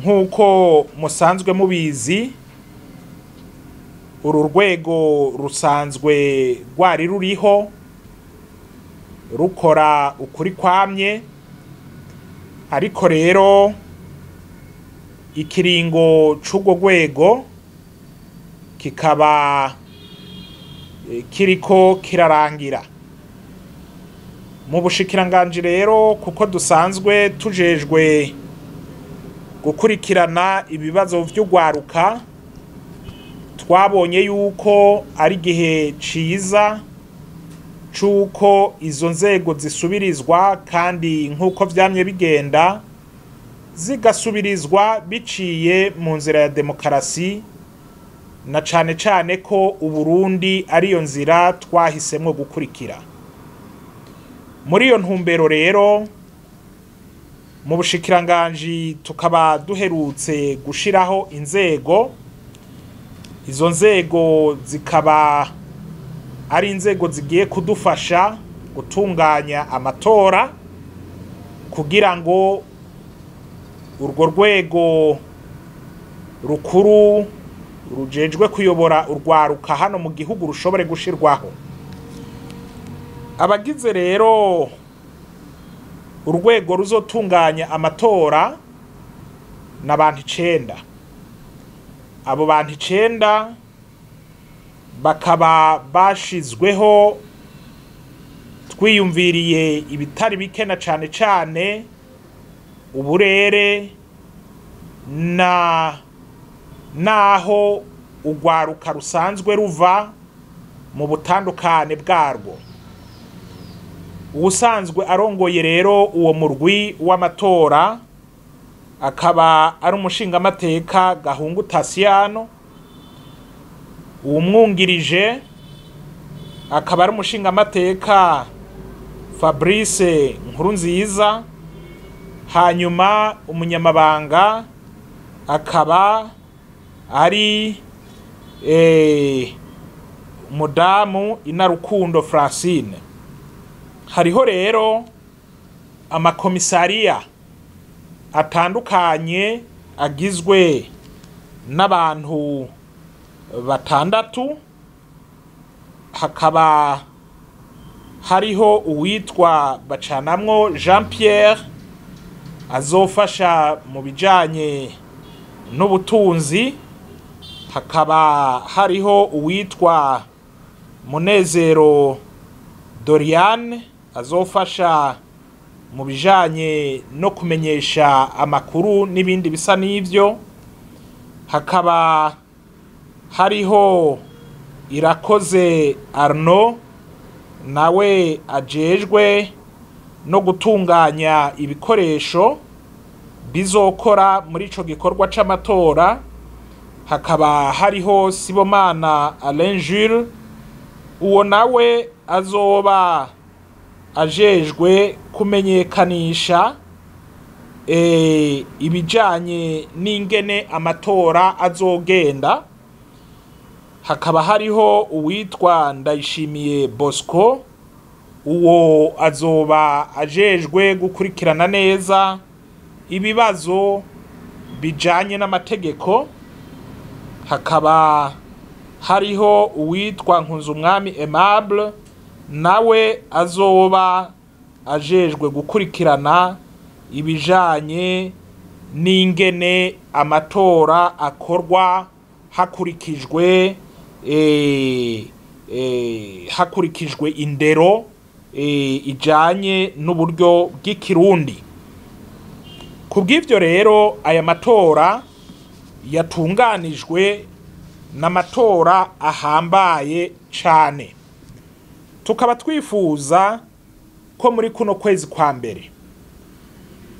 Nk'uko musanzwe mubizi, uru rwego rusanzwe rwari ruriho rukora ukuri kwamye, ariko rero ikiringo c'urwo rwego kikaba kiriko kirarangira. Mu bushikiranganji rero, kuko dusanzwe tujejwe gukurikirana ibibazo vy'urwaruka, twabonye yuko ari igihe ciza c'uko izo nzego zisubirizwa, kandi nk'uko vyamye bigenda zigasubirizwa biciye mu nzira ya demokarasi, na cane cane ko Uburundi ariyo nzira twahisemwo gukurikira. Muri iyo ntumbero rero, mu bushikiranganji tukaba duherutse gushiraho inzego. Izo nzego zikaba ari inzego zigiye kudufasha gutunganya amatora, kugira ngo urwo rwego rukuru rujejwe kuyobora urwaruka hano mu gihugu rushobore gushirwaho. Abagize rero urwego ruzotunganya amatora n'abantu 9. Abo bantu 9 bakaba bashizweho twiyumviriye ibitari bike, na cane cane uburere na naho urwaruka rusanzwe ruva mu butandukane bwarwo. Ubusanzwe arongoye rero uwo murwi w'amatora akaba ari umushingamateka Gahungu Tasiyano, uwumwungirije akaba ari umushingamateka Fabrice Nkurunziza, hanyuma umunyamabanga akaba ari mudamu Inarukundo Francine. Hariho rero amakomisariya atandukanye agizwe n'abantu 6. Hakaba hariho uwitwa Bacanamwo Jean Pierre azofasha mu bijanye n'ubutunzi, hakaba hariho uwitwa Munezero Doriane azofasha mu bijanye no kumenyesha amakuru n'ibindi bisa n'ivyo, hakaba hariho Irakoze Arnaud nawe ajejwe no gutunganya ibikoresho bizokora muri ico gikorwa c'amatora, hakaba hariho Sibomana Alain Jules, uwo nawe azoba ajejwe kumenyekanisha ibijanye n'ingene amatora azogenda, hakaba hariho uwitwa Ndayishimiye Bosco, uwo azoba ajejwe gukurikirana neza ibibazo bijanye n'amategeko, hakaba hariho uwitwa Nkunzumwami Aimable nawe azoba ajejwe gukurikirana ibijanye n'ingene amatora akorwa hakurikijwe hakurikijwe indero ijanye n'uburyo bw'ikirundi. Kubw'ivyo rero aya matora yatunganijwe n'amatora ahambaye cane, tukaba twifuza ko muri kuno kwezi kwa mbere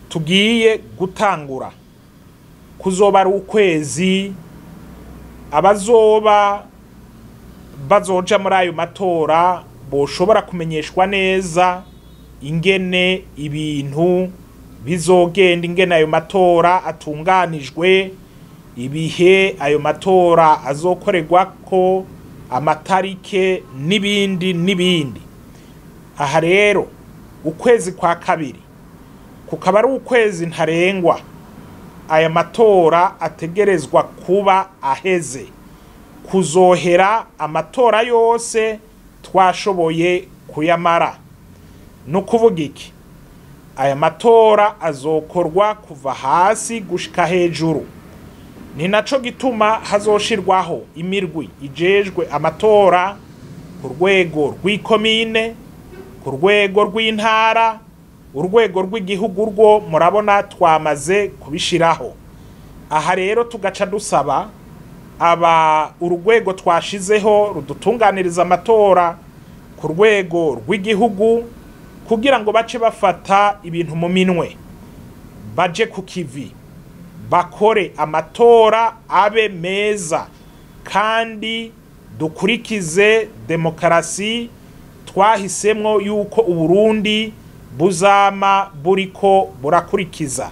tugiye gutangura kuzoba ari ukwezi abazoba bazoja muri ayo matora boshobora kumenyeshwa neza ingene ibintu bizogenda, ingene ayo matora atunganijwe, ibihe ayo matora azokorerwako, amatarike n'ibindi n'ibindi. Aha rero ukwezi kwa kabiri kukaba ari ukwezi ntarengwa Aya matora ategerezwa kuba aheze, kuzohera amatora yose twashoboye kuyamara. Ni ukuvuga iki? Aya matora azokorwa kuva hasi gushika hejuru. Ni naco gituma hazoshirwaho imirwi ijejwe amatora ku rwego rw'ikomine, ku rwego rw'intara, urwego rw'igihugu rwo murabona twamaze kubishiraho. Aha rero tugaca dusaba aba urwego twashizeho rudutunganiriza amatora ku rwego rw'igihugu kugira ngo bace bafata ibintu mu minwe, baje ku kivi, bakore amatora abe meza kandi dukurikize demokarasi twahisemwo yuko Uburundi buzama buriko burakurikiza.